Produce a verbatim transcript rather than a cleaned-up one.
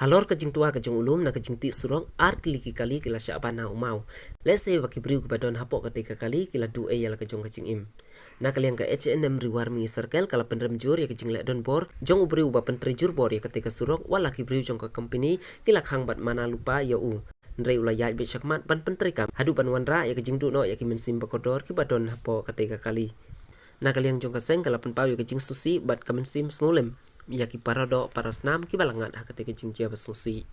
Halor ka jingtwa ka jong u lum na ka jingtih surok, ar tylli ki kali ki la shah ban ha u maw. Lehse ba ki briew kiba don hapoh katei ka kali ki la duh ei ïa la ka jong ka jingim. Na ka liang ka H A N M Riwarmih Circle ka la pynrem jur ïa ka jingleh donbor jong u briew uba pyntrei jur bor ïa katei ka surok, wat la ki briew jong ka company ki la khang bad mana lypa ïa u. Hynrei u la ïaid beit shakhmat ban pyntrei kam haduh ban wanrah ïa ka jingduh noh ïa ki mynsiem ba kordor kiba don hapoh katei ka kali. Na ka liang jong ka seng ka la pynpaw ïa ka jingsngewsih bad ka mynsiem sngewlem ïa ki para doh para snam kiba la ngat ha katei ka jingjia ba sngewsih.